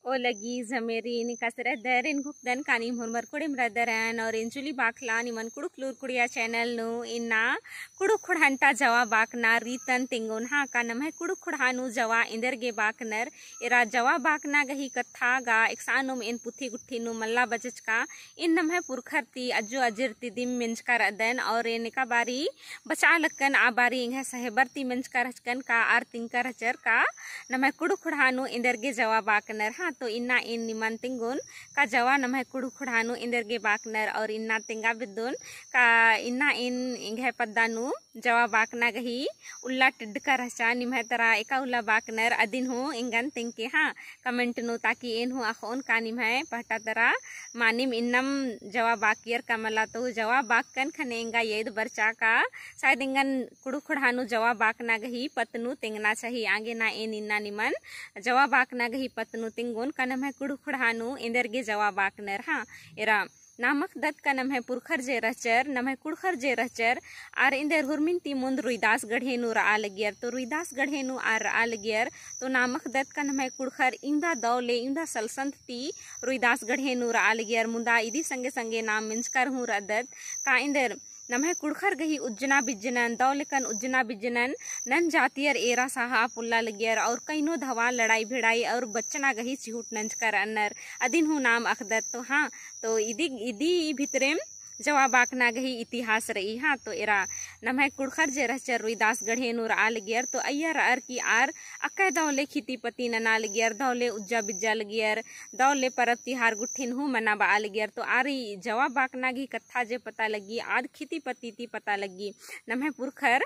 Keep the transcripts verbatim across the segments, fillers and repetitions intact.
ओ लगी जमेरी निकास रअदर, एन घुकदन का नीम होरमर कुड़िम रअदर एन और एन जुली बाखला निमन कुँड़ुख़ लूर कुड़िया channel नू इन्ना कुँड़ुख़ ख़ुड़हन ता जवा बाकना रीतन तिंगोन। हाँ, का नम्है कुँड़ुख़ ख़ुड़हा नू जवा एन्देर गे बाकनर, एरा जवा बाकना गही कत्था गा एकसानुम एन पुथी गुट्ठी नू मल्ला बचचका, एन नम्है पुरखर ती अज्जो अजिर ती दिम मेंजका रअदन और एन एका बारी बचा लक्कन आ बारी एंग्है सहेबर ती मेंजका रहचकन का आर तिंगका रहचर का नम्है कुँड़ुख़ ख़ुड़हा नू एन्देर गे जवा बाकनर। हाँ, तो इन्ना एन निमन तिंगोन का जवा नम्है कुँड़ुख़ ख़ुड़हा नू एन्देर गे बाकनर और इन्ना तिंगा बेद्दोन का इन्ना एन एंग्है पद्दा नू जवा बाकना गही उल्ला टिड्डका रहचा। निम्है तरा एका उल्ला बाकनर अदिन हूँ एंगन तिंगके हाँ comment नू, ताकि एन हूँ अख़ोन का निम्है पहटा तरा मानिम इन्नम जवा बाकियर का मला। तो जवा बाककन ख़ने एंगा येद बरचा का शायद एंगन कुँड़ुख़ ख़ुड़हा नू जवा बाकना गही पत्त नू तिंगना चाही। आंगे ना एन इन्ना निमन जवा बाकना गही पत्त नू तिंगोन का नम्है कुँड़ुख़ ख़ुड़हा नू एन्देर गे जवा बाकनर। हाँ, एरा नाम अख़दत का नम्है पुरखर जे रहचर, नम्है कुँड़ुख़र जे रहचर, आर एन्देर हुरमिन ती मुन्द रुइदास गढ़े नू रआ लगियर। तो रुइदास गढ़े नू आर रआ लगियर, तो नाम अख़दत का नम्है कुँड़ुख़र इवंदा दव ले इवंदा सलसंत ती रुइदास गढ़े नू रआ लगियर। मुदा इदी संगे संगे नाम मेंजकर हूँ रअदत का एन्देर नम्है कुँड़ुख़र गही उज्जना बिज्जनन, दव लेकन उज्जना बिज्जनन, नन जातियर एरा साहा पुल्ला लगियर और कइनो धवा लड़ाई भिड़ाई और बच्चना गही चिहुट नंजका रअनर, अदिन हूँ नाम अख़दत। तो हाँ, तो इदी, इदी भितरेम जवा बाकना गही इतिहास रई। हाँ, तो एरा नम्है कुँड़ुख़र जे रहचर रुइदास गढ़े नू रआ लगियर, तो अइया रअर की आर अकय दव ले खेती पति नना लगियर, दव ले उज्जा बिज्जा लगियर, दव ले परब तिहार गुट्ठिन हूँ मनाबआ लगियर। तो आर ई जवा बाकना गही कत्था जे पता लग्गी, आद खेती पति ती पता लग्गी। नम्है पुरखर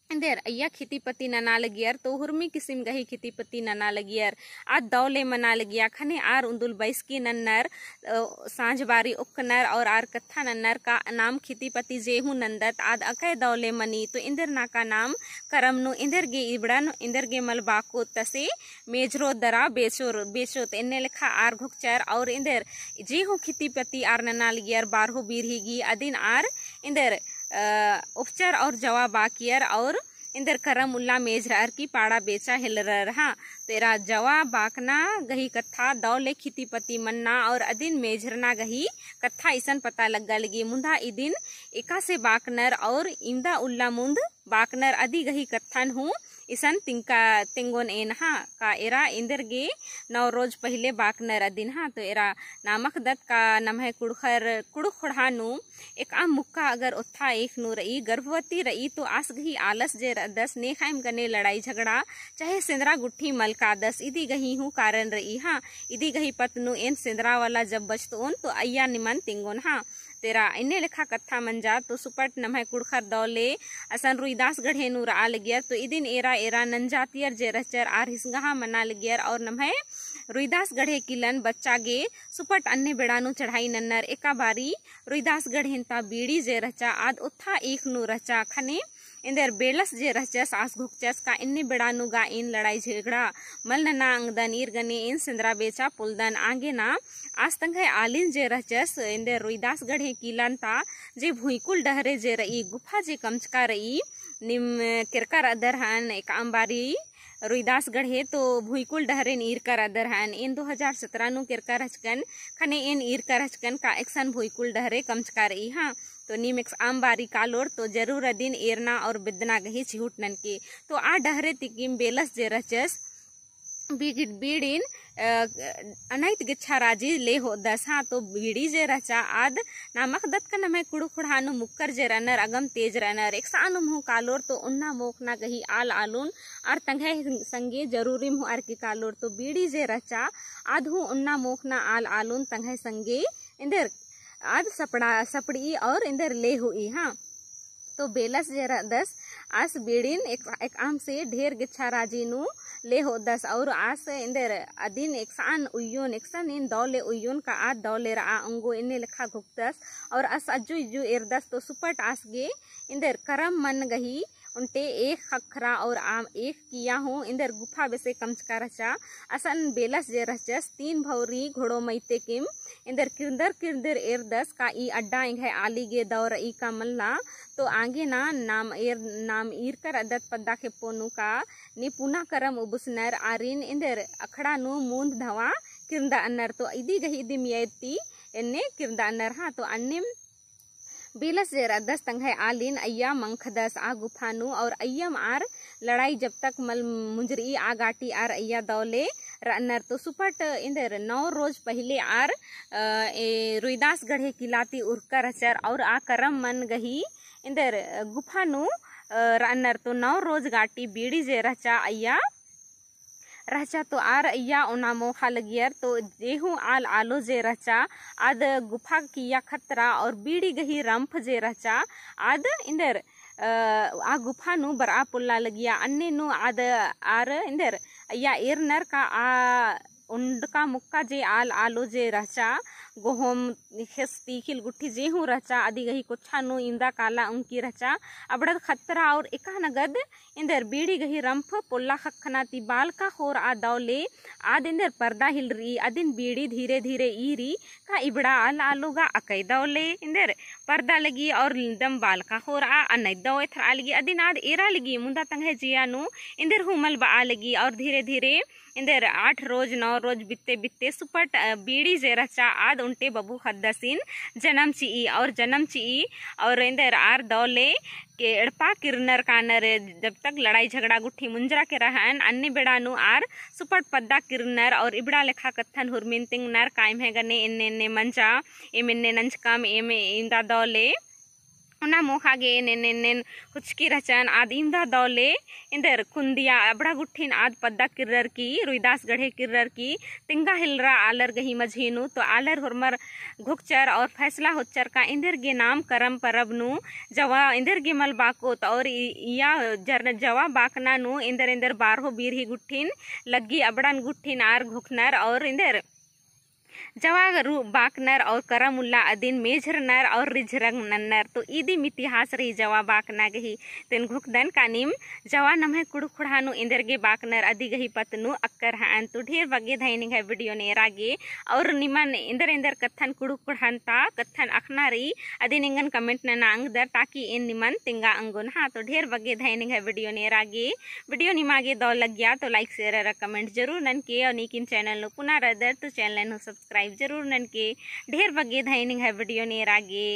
एन्देर अइया खेती पति नना लगियर, तो हुरमी किसिम गही खेती पति नना लगियर। आद दव ले मना लगिया, ख़ने आर उन्दुल बैसकी नन्नर, अ, साँझ बारी ओक्कनर और आर कत्था नन्नर का नाम खेती पति जे हूँ नन्दत, आद अकय दव ले मनी, तो एन्देर नाका नाम करम नू एन्देर गे इबड़न, एन्देर गे मल बाको तसे मेझरो दरा बेचोर, बेचोत एन्ने लेखा आर घोकचर और एन्देर जे हूँ खेती पति आर नना लगियर बारहो बीरही गही अदिन आर एन्देर, अ, ओहचर और जवा बाकियर और एन्देर करम उल्ला मेझरअर की पाड़ा बेचा हेलरर। हाँ, तो एरा जवा बाकना गही कत्था दव ले खेती पति मन्ना और अदिन मेझरना गही कत्था इसन पता लग्गा लगी। मुन्दा इदिन एकासे बाकनर और इवंदा उल्ला मुन्द बाकनर अदी गही कत्थन हूँ इसन तिंका, तिंगोन एन। हाँ, का एरा एन्देर गे नौ रोज पहिले बाकनर अदिन। हाँ, तो एरा नाम अख़दत का नम्है कुँड़ुख़र, कुँड़ुख़ ख़ुड़हा नू एकअम मुक्का अगर ओत्था एख़ नू रई, गर्भवती रई, तो आस गही आलस जे रअदस, नेख़ाइम गने लड़ाई झगड़ा, चाहे सेंदरा गुट्ठी मल कादस, इदी गही हूँ कारण रई। हाँ, इदी गही पत्त नू एन सेंदरा वाला जब बचतओन, तो अइया निमन तिंगोन। हाँ, तो एरा एन्ने लेखा कत्था मंजा, तो सुपट नम्है कुँड़ुख़र दव ले असन रुइदास गढ़े नू रआ लगियर, तो इदिन एरा, एरा नंजातियर जे रहचर आर हिसंगहा मना लगियर और नम्है रुइदास गढ़े किलन बच्चा गे सुपट अन्ने बेड़ा नू चढ़ाई नन्नर। एका बारी रुइदास गढ़ेन ता बीड़ी जे रहचा आद ओत्था एख़ नू रहचा। ख़ने एन्देर बेलस जे रहचस आस घोकचस का एन्ने बेड़ा नू गा एन लड़ाई झगड़ा मल नना अंगदन, ईर गने एन सेंदरा बेचा पोलदन। आंगे ना आस तंग्है आलिन जे रहचस एन्देर रुइदास गढ़े किलन ता जे भुइकुल डहरे जे रई, गुफा जे कमचका रई, नीम केरका रअदर हन एकअम बारी रुइदास गढ़े तो भुइकुल डहरेन ईरका रअदर हन। एन दो हजार सतरा नू केरका रहचकन, ख़ने एन ईरका रहचकन का एकसन भुइकुल डहरे कमचका रई। हाँ, तो नीम एकअम बारी कालोर तो जरूर अदिन एरना और बेद्दना गही चिहुट ननके। तो आ डहरे तिकिम बेलस जे रहचस, बीड़ी, बीड़िन, अ, अनैत गेच्छा राजी ले होदस। हाँ, तो बीड़ी जे रहचा आद नाम अख़दत का नम्है कुँड़ुख़ ख़ुड़हा नू मुक्कर जे रअनर अगम तेज रअनर। एकसानुम हूँ कालोर तो ओन्ना मोख़ना गही आल आलुन आर तंग्है संगे जरूरिम हूँ आर की कालोर। तो बीड़ी जे रहचा आद हूँ ओन्ना मोख़ना आल आलुन तंग्है संगे एन्देर आद सपड़ा, सपड़ी और एन्देर ले होई। हाँ, तो बेलस जे रअदस आस बीड़िन एक, एकअम से ढेर गेच्छा राजी नू ले होदस और आस एन्देर अदिन एकसन उइयोन, एकसन एन दव ले उइयोन का आद दव ले रआ ओंगो एन्ने लेखा घोकदस और आस अज्जु इज्जु एरदस। तो सुपट आस गे एन्देर करम मन गही ओन्टे एख़ ख़क्खरा और आम एख़ किया हूँ एन्देर गुफा बेसे कमचका रहचा। असन बेलस जे रहचस तीन भौरी घोड़ो मइते किम एन्देर किरंदर किरंदर एरदस का ई अड्डा एंग्है आली गे दव रई का मल्ला। तो आंगे ना नाम एर, नाम ईरकर अदत पद्दा खेप्पो नू का नी पुना करम उबुसनर आरिन एन्देर अखड़ा नू मूंद धवा किरंदअनर। तो इदी गही इदी मियत ती एन्ने किरंदअनर। हाँ, तो अन्नेम बेलस जे रअदस तंग्है आलिन अइया मंखदस आ गुफा नू और अइयम आर लड़ाई जब तक मल मुंजरई आ गाटी आर अइया दौले रअनर। तो सुपट एन्देर नौ रोज पहिले आर, अ, ए रुइदास गढ़े किला ती उरकर रहचर और आ करम मन गही एन्देर गुफा नू, अ, रअनर। तो नौ रोज गाटी बीड़ी जे रहचा अइया रहचा तो आर अइया ओना मोख़ा लगियर। तो जेहू आल आलो जे रहचा आद गुफा किया खतरा और बीड़ी गही रंफ जे रहचा आद एन्देर, अ, आ गुफा नू बरआ पोल्ला लगिया। अन्ने नू आद आर एन्देर अइया एरनर का आ ओंडका मुक्का जे आल आलो जे रहचा गोहम खेस्ती खिल गुट्ठी जेहू रहचा अदी गही कोच्छा नू इमदा काला उंकी रहचा। अबड़द खतरा और एका नगद एन्देर बीड़ी गही रंफ पोल्ला ख़क्खना ती बालका ख़ोरआ दौले आद एन्देर परदा हिलरई। अदिन बीड़ी धीरे धीरे ईरी का इबड़ा आल आलो गा अकय दौले एन्देर परदा लगी और दम बालका ख़ोरआ अनय दौ एथरआ लगी। अदिन आद एरा लगी मुन्दा तंग्है जिया नू एन्देर हूँ मल बआ लगी और धीरे धीरे एन्देर आठ रोज नौ रोज बित्ते बित्ते सुपट, अ, बीड़ी जे रहचा आद ओन्टे बबू ख़द्दसिन जनम चिई और जनम चिई और एन्देर आर दौले के एड़पा किरनर कानर। जब तक लड़ाई झगड़ा गुट्ठी मुंजरा केरा हअन अन्ने बेड़ा नू आर सुपट पद्दा किरनर और इबड़ा लेखा कत्थन हुरमिन तिंगनर का एम्है गने एन्ने एन्ने मंजा, एम एन्ने नंजकम, एम इन्दा दौले ओना मोख़ा गे एन्ने एन्ने एन्ने हुचकी रहचन। आद इमदा दौले एन्देर कुन्दिया अबड़ा गुट्ठिन आद पद्दा किर्रर की, रुइदास गढ़े किर्रर की, तिंगा हिलरा आलर गही मझी नू। तो आलर होरमर घुकचर और फैसला होचर का एन्देर गे नाम करम परब नू जवा एन्देर गे मल बाकोत और इ-, इया जर-, जवा बाकना नू एन्देर एन्देर बारहो बीरही गुट्ठिन लग्गी अबड़न गुट्ठिन आर घुकनर और एन्देर जवा रु बाकनर और करम उल्ला अदिन मेझरनर और रिझरंग नन्नर। तो इदिम इतिहास रई जवा बाकना गही। तेन घुकदन का नीम जवा नम्है कुँड़ुख़ ख़ोंड़हा नू एन्देर गे बाकनर अदी गही पत्त नू अक्कर हअन। तो ढेर बग्गे धैन एंग्है video नू एरा गे और निमन एन्देर एन्देर कत्थन कुँड़ुख़ ख़ोंड़हन ता कत्थन अख़ना रई अदिन एंगन comment नना अंगदर ताकि एन निमन तिंगा अंगोन। हाँ, तो ढेर बग्गे धैन एंग्है video नू एरा गे। Video निमा गे दौ लग्गिया तो like, share अरा comment जरूर ननके और नीकिन channel नू पुना रअदर तो channel नू subscribe जरूर ननके। ढेर बग्गे धैन एंग्है video नू एरा गे।